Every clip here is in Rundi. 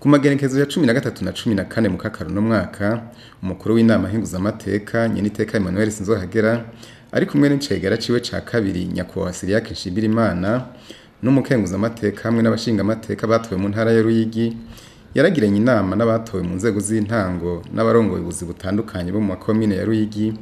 Ku magenekezo ya 13 na 14 mu kakaro no mwaka, umukuru w'inama nkenguzamateka Nyeniteka Emmanuel Sinzohagera ari kumwe n'icegera ciwe ca kabiri nyakubahwa Cyriaque Nshimirimana n'umukenguzamateka hamwe n'abashingamateka batowe mu ntara ya Ruyigi, yaragiranye inama n'abatowe mu nzego z'intango n'abarongoye ubuzi butandukanye bo mu makomine ya Ruyigi,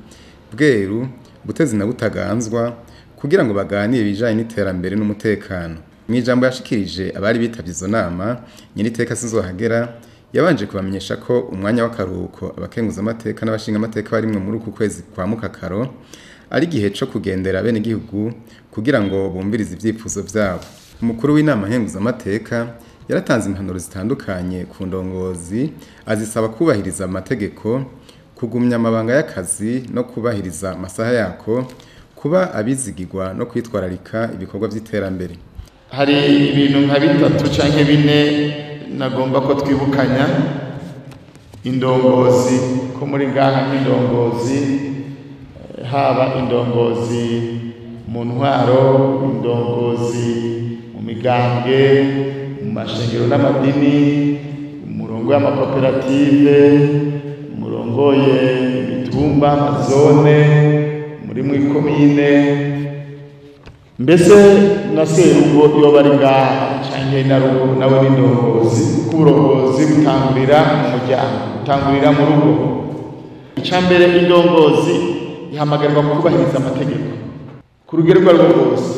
Bweru, Butezi na Butaganzwa kugira ngo baganire ibijanye n'iterambere n'umutekano. Mw'ijambo yashikirije abari bitavye izo nama, Nyeniteka Sinzohagera yabanje kubamenyesha ko umwanya w'akaruhuko abakenguzamateka n'abashingamateka barimwe muri uku kwezi kwa mukakaro ari igihe co kugendera abenegihugu kugira ngo bumvirize ivyifuzo vyabo. Umukuru w'inama nkenguzamateka yaratanze impanuro zitandukanye ku ndongozi, azisaba kubahiriza amategeko, kugumya amabanga y'akazi no kubahiriza amasaha yako, kuba abizigirwa no kwitwararika ibikorwa vy'iterambere. Hari ibintu nka bitatu canke bine nagomba ko twibukanya indongozi ko muri ngaha nk'indongozi, haba indongozi mu ntwaro, indongozi mu migambwe, mu mashengero n'amadini, umurongo y'amakoperative, umurongoye imitumba, amazone, muri mw'ikomine, mbese na serugo iyo bari ngaha canke na rugo nawe n'indongozi, kuko uburongozi butangurira mu muryango, butangurira mu rugo. Icambere, indongozi ihamagarirwa kubahiriza amategeko ku rugero urwo arirwo rwose.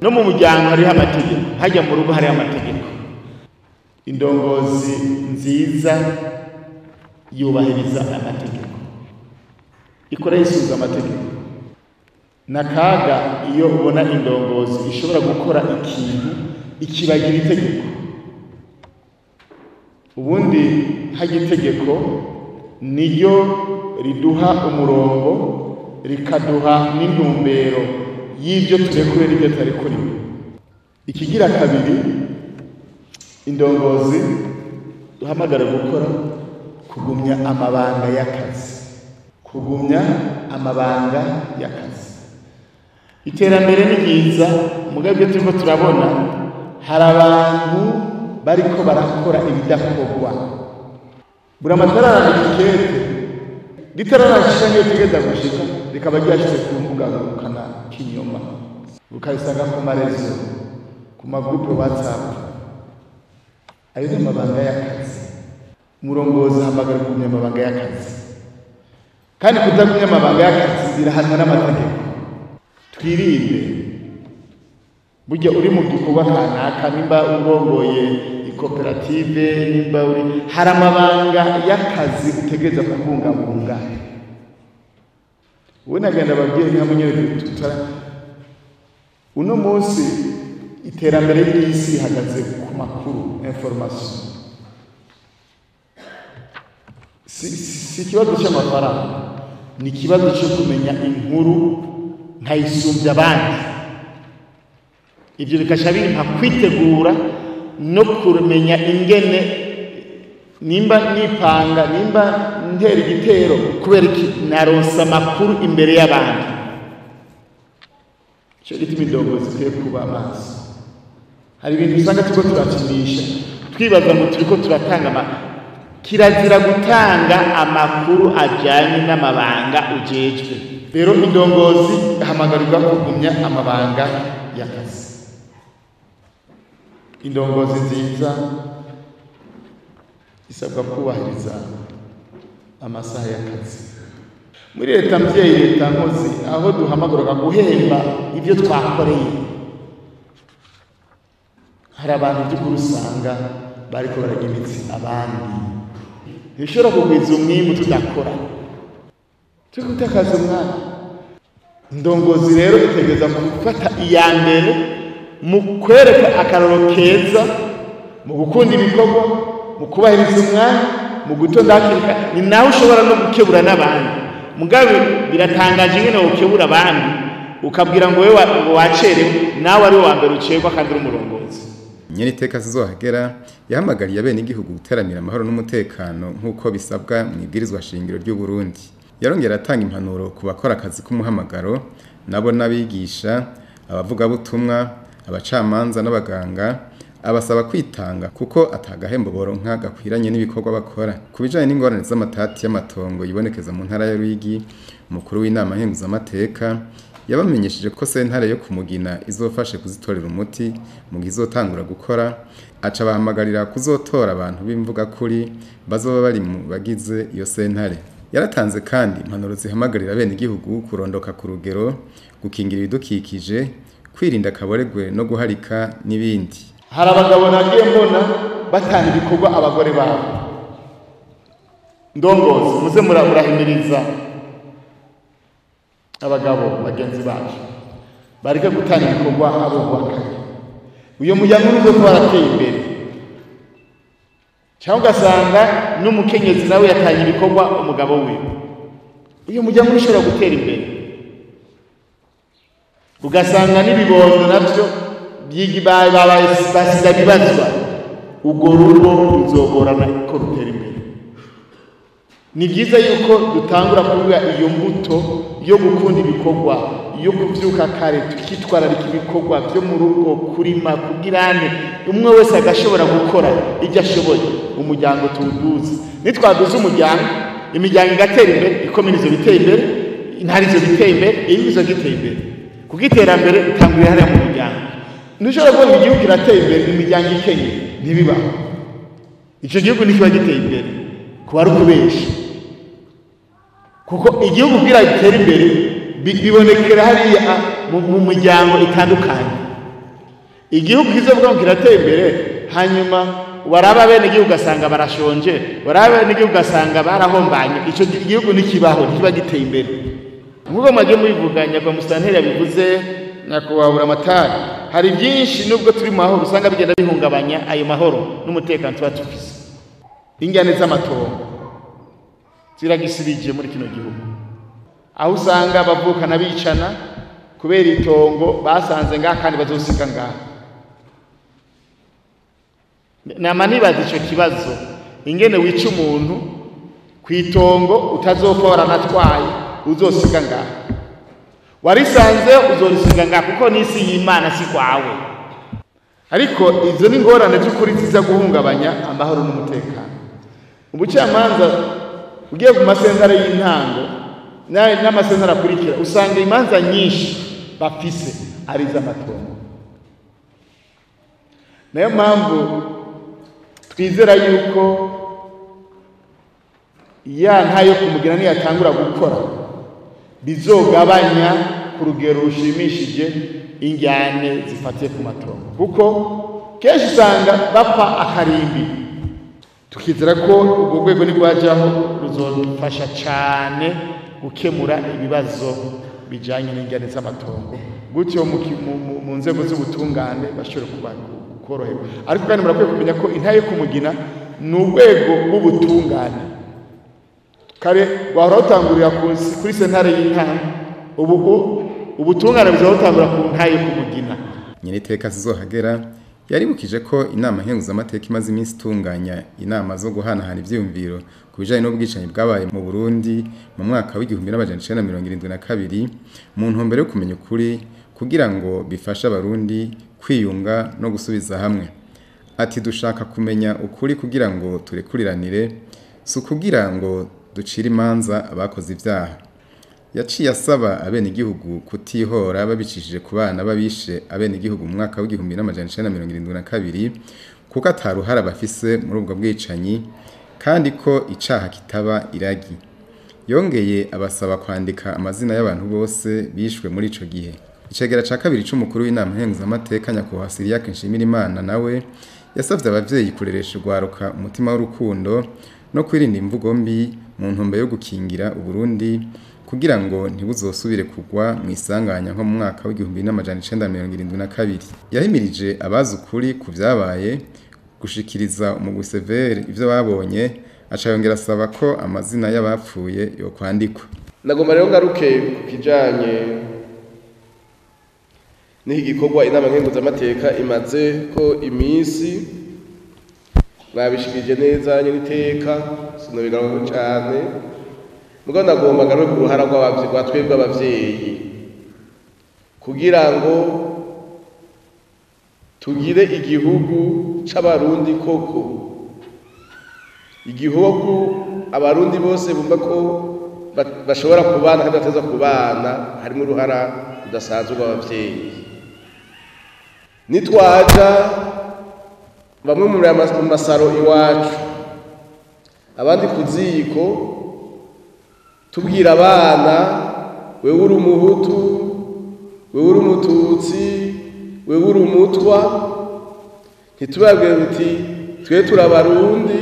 No mu muryango hariho amategeko, hajya mu rugo hariho amategeko. Indongozi nziza yubahiriza amategeko, ikora yisunze amategeko. Nakaga iyo ubona indongozi ishobora gukora ikintu ikibagira itegeko. Ubundi hajya itegeko niryo riduha umurongo, rikaduha n'intumbero y'ibyo turekure n'ibyo tutarekuriwe. Ikigira kabiri, indongozi duhamagara gukora kugumya amabanga y'akazi, kugumya amabanga y'akazi. Iterambere ni ryiza, mugabo ibyo turiko turabona hari abantu bariko barakora ibidakorwa. Buri amatara arandika ikete ritararashika niyo tugeza gushika rikaba ryashitse ku mbuga ngurukana kinyoma, ukayisanga ku marezo, ku magroupe WhatsApp. Ayo ni amabanga y'akazi. Umurongozi ahamagara kugumya amabanga y'akazi, kandi kutagumya amabanga y'akazi birahanwa n'amategeko. Twirinde burya uri mu gikorwa kanaka, nimba urongoye ikoperative, nimba uri, hari amabanga y'akazi utegereza kubungabunga. Ubu nagenda ababyeyi nka munyere tutara. Uno munsi iterambere ry'isi rihagaze ku makuru, information. Si ikibazo cy'amafaranga, ni ikibazo cyo kumenya inkuru nkayisumbya abandi. Ibyo bikasha bimpa kwitegura no kumenya ingene nimba nipanga, nimba ntera igitero, kubera iki naronsa amakuru imbere y'abandi. Ico gituma indongozi zikwiye kuba amaso. Hari ibintu usanga turiko turakinisha, twibaza ngo turiko turatanga kirazira gutanga amakuru ajanye n'amabanga ujejwe. Rero indongozi ihamagarirwa kugumya amabanga y'akazi. Indongozi nziza isabwa kubahiriza amasaha y'akazi. Muri leta mvyeyi, leta nkozi, aho duhamagarwa guhemba ibyo twakoreye, hari abantu by'ukuri usanga bariko bararya imitsi abandi. Ntishobora kugwiza umwimbu tudakora, turi gutakaza umwanya. Indongozi rero itegereza gufata iya mbere mu kwereka akaroro keza, mu gukunda ibikorwa, mu kubahiriza umwanya, mu gutonda hakiri kare. Ni nawe ushobora no gukebura n'abandi. Mugabe biratangaje ingene wokebura abandi ukabwira ngo wewe ngo wacerewe, nawe ari wa mbere ucerwa kandi uri umurongozi. Nyeniteka Sinzohagera yahamagariye abenegihugu guteramira amahoro n'umutekano nk'uko bisabwa mu ibwirizwa shingiro ry'u Burundi. Yarongera atanga impanuro ku bakora akazi k'umuhamagaro, nabo n'abigisha, abavugabutumwa, abacamanza n'abaganga, Abasaba kwitanga kuko atagahembo boronka gakwiranye n'ibikorwa bakora. Ku bijanye n'ingorane z'amatati y'amatongo yibonekeza mu ntara ya Ruyigi, umukuru w'inama nkenguzamateka yabamenyesheje ko sentare yo kumugina izofashe kuzitorera umuti mu gihe izotangura gukora, aca bahamagarira kuzotora abantu b'imvuga kuri bazoba bari mu bagize iyo sentare. Yaratanze kandi impanuro zihamagarira bene igihugu kurondoka ku rugero, gukingira ibidukikije, kwirinda akaboregwe no guharika n'ibindi. Hari abagabo nagiye mbona batanga ibikorwa abagore babo. Ndongozi muze murahimiriza abagabo bagenzi bacu bareke gutanga ibikorwa abo bubakanye. Uyo muryango uzo warateye imbere, cyangwa ugasanga n'umukenyezi nawe yatanye ibikorwa umugabo wiwe, uyu muryango ushobora gutera imbere. Ugasanga n'ibibondo navyo basiga bibazwa, urwo rugo ruzogorana ko rutera imbere. Ni byiza yuko dutangura kubiba iyo mbuto yo gukunda ibikorwa, yo kuvyuka kare tukitwararika ibikorwa byo mu rugo, kurima, kugirane, umwe wese agashobora gukora ibyo ashoboye, umuryango tuwuduze. Nitwaduze umuryango, imiryango igatera imbere, ikominizo biteye imbere, intarizo biteye imbere, ibizo giteye imbere. Kuko iterambere ritangurira hariya mu muryango. Ntushobora kubona igihugu kirateye imbere imiryango ikenye, ntibibaho. Ico gihugu ntikiba giteye imbere kuba ari ukubesha, kuko igihugu kugira gitere imbere bibonekera hariya mu miryango itandukanye. Igihugu kizovuga ngo kirateye imbere, hanyuma waraba bene igihugu ugasanga barashonje, waraba bene igihugu ugasanga barahombanye, ico gihugu ntikibaho, ntikiba giteye imbere. Nk'uko mwagiye mubivuganya kwa musitanteri yabivuze, nyakubahwa Buramatari, hari byinshi nubwo turi mu mahoro usanga bigenda bihungabanya ayo mahoro n'umutekano tuba dufise. Ingane z'amatongo ziragisibije muri kino gihugu, aho usanga abavukana bicana kubera itongo basanze ngaha kandi bazosiga ngaha. Nama nibaza ico kibazo, ingene wica umuntu kw'itongo utazopfa waranatwaye, uzosiga ngaha, warisanze uzorisiga ngaha, kuko n'isi y'Imana si kwawe. Ariko izo ni ingorane z'ukuri ziza guhungabanya amahoro n'umutekano. Ubucamanza ugiye ku masentare y'intango n'amasentare akurikira, usanga imanza nyinshi bafise ari iz'amatongo. Nayo mpamvu twizera yuko ya ntayo kumugira niyatangura gukora bizogabanya ku rugero rushimishije injyane zifatiye ku matongo, kuko kenshi usanga bapfa akarimbi. Tukizera ko urwo rwego nirwajaho ruzofasha cyane gukemura ibibazo bijanye n'injyane z'amatongo, gutyo mu nzego z'ubutungane bashobore kuba koroherwa. Ariko kandi murakwiye kumenya ko intaye kumugina ni urwego rw'ubutungane. Kare wahora utangurira kuri sentare y'intango, ubu ubutungane buzotangura ku ntaye kumugina. Nyeniteka Sinzohagera yaribukije ko inama nkenguzamateka imaze iminsi itunganya inama zo guhanahana ivyiyumviro ku bijanye n'ubwicanyi bwabaye mu Burundi mu mwaka w'1972 mu ntumbero yo kumenya ukuri kugira ngo bifashe abarundi kwiyunga no gusubiza hamwe. Ati dushaka kumenya ukuri kugira ngo turekuriranire, si ukugira ngo ducire imanza abakoze ibyaha. Yaciye asaba abenegihugu kutihora babicishije ku bana babishe abenegihugu mu mwaka w'1972 kuko ataruhara bafise muri ubwo bwicanyi kandi ko icaha kitaba iragi. Yongeye abasaba kwandika amazina y'abantu bose bishwe muri ico gihe. Icegera ca kabiri c'umukuru w'inama nkenguzamateka nyakubahwa Cyriaque Nshimirimana nawe yasavye abavyeyi kureresha urwaruka umutima w'urukundo no kwirinda imvugo mbi mu ntumbero yo gukingira Uburundi kugira ngo ntibuzosubire kugwa mu isanganya nko mu mwaka w'1972. Yahimirije abazi ukuri ku vyabaye gushikiriza umugwi Severe ivyo babonye, aca yongera asaba ko amazina y'abapfuye yokwandikwa. Nagomba rero ngaruke ku kijanye n'iki gikorwa inama nkenguzamateka imaze ko iminsi, mwabishikirije neza nyeniteka, sinobigaruka cane. Mugabo nagomba ngaruke ku ruhara rwa twebwe abavyeyi, kugira ngo Tugire igihugu c'abarundi koko, igihugu abarundi bose bumva ko bashobora kubana kandi bateza kubana, harimo uruhara rudasanzwe rw'abavyeyi. Nitwaja bamwe mu masaro iwacu, abandi ku ziko, tubwira abana wewe uri umuhutu, wewe uri umututsi, wewe uri umutwa, ntitubabwire uti twe turabarundi,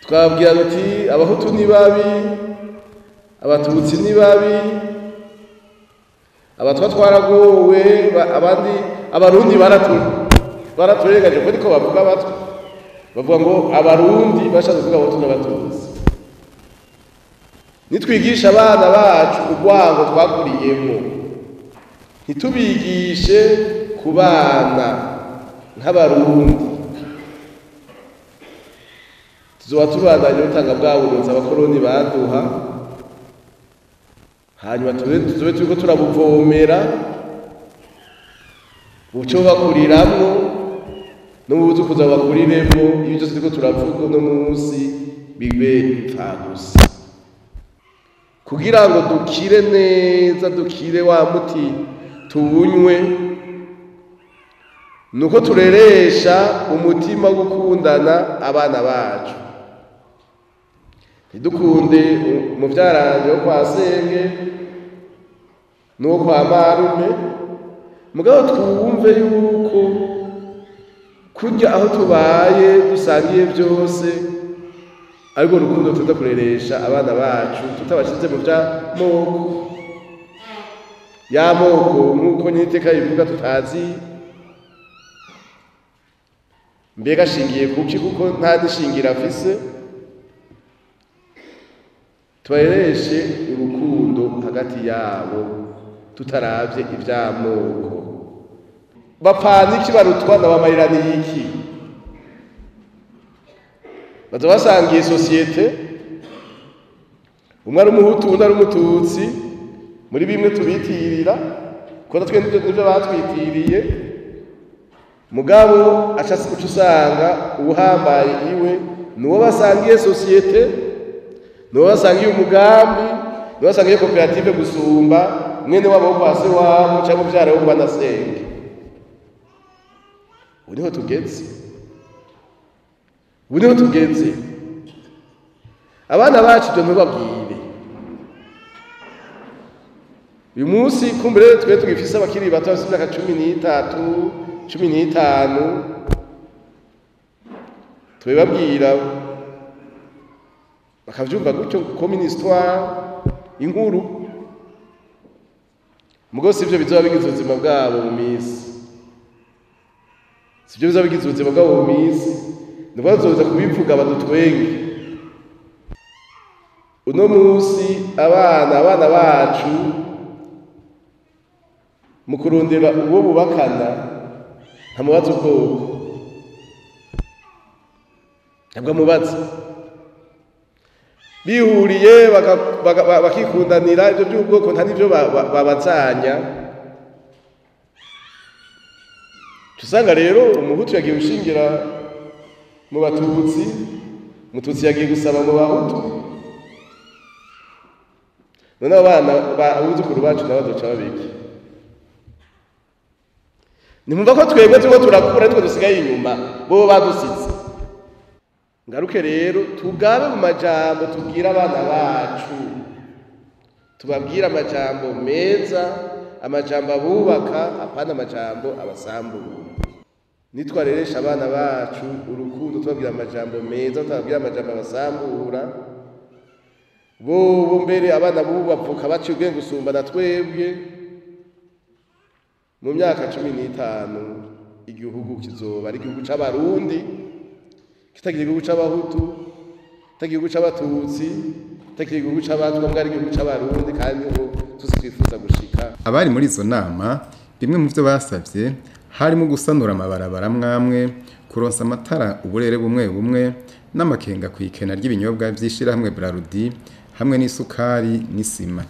twabwira uti abahutu ni babi, abatutsi ni babi, abatwa twaragowe, abandi abarundi baraturegaje. Ko niko bavuga abatwa, bavuga ngo abarundi bashatse kuvuga abahutu n'abatutsi. Nitwigisha abana bacu urwango twakuriyemo, ntitubigishe kubana nk'abarundi, tuzoba tubandanye dutanga bwa burozi abakoroni baduha, hanyuma tube turiko turabuvomera buco bakuriramwo no mu buzukuza bakuriremwo. Ibyo byose turiko turavuga uno munsi bibe impfagusa kugira ngo dukire neza, dukire wa muti tuwunywe, nuko tureresha umutima wo gukundana abana bacu. Ntidukunde umuvyaranje wo kwa senge n'uwo kwa marume, mugabo twumve yuko kurya aho tubaye dusangiye byose ariko urukundo tuza kureresha abana bacu tutabashize mu vy'amoko y'amoko, nk'uko nyiteka bivuga tutazi mbega ashingiye kuki, kuko nta nishingira afise. Tubarereshe urukundo hagati yabo tutaravye ivy'amoko. Bapfana iki barutwa na bamariraniye iki? Baza basangiye sosiyete, umwe ari umuhutu undi ari umututsi, muri bimwe tubitirira kuko natwe nivyo batwitiriye. Mugabo aca usanga uwuhambaye iwe nuwo basangiye sosiyete, nuwo basangiye umugambi, nuwo basangiye koperative gusumba mwene wabo wo kwa se wabo cyangwa muvyara wo kwa nasenge. Ubu niho tugeze, ubu niho tugeze. Abana bacu ibyo ntubabwire uyu munsi. Kumbure twe tugifise abakiri bato bafise imyaka 13, 15, tubibabwira bakavyumva gutyo comme une histoire, inkuru. Mugo sivyo bizoba bigize ubuzima bwabo mu minsi, sivyo bizoba bigize ubuzima bwabo mu minsi, nibwo bazoza kubivuga badutwenge. Uno munsi abana bacu mu kurondera uwo bubakana ntamubaza ubwoko, ntabwo amubaza. Bihuriye bakikundanira, ibyo by'ubwoko nta n'ibyo babazanya. Tusanga rero umuhutu yagiye gushingira mu batutsi, umututsi yagiye gusaba mu bahutu. None abana abuzukuru bacu nabo bazoca babiki? Nimumva ko twebwe turiko turakura ariko dusigaye inyuma, bo badusize. Ngaruke rero tugabe mu majambo tubwira abana bacu, tubabwira amajambo meza, amajambo abubaka, apana amajambo abasambura. Nitwareresha abana bacu urukundo, tubabwira amajambo meza, tubabwira amajambo abasambura, bobo mbere abana bubu bavuka baciye ubwenge gusumba na twebwe. Mu myaka 15 igihugu kizoba ari igihugu c'abarundi, kitagira igihugu c'abahutu, kitagira igihugu c'abatutsi, kitagira igihugu c'abatwa, mbwa ari igihugu c'abarundi, kandi ngo tuzi twifuza gushika. Abari muri izo nama bimwe mu byo basavye harimo gusanura amabarabara mwamwe, kuronsa amatara uburere bumwe bumwe, n'amakenga kwikena ry'ibinyobwa vy'ishirahamwe Brarudi hamwe n'isukari n'isima.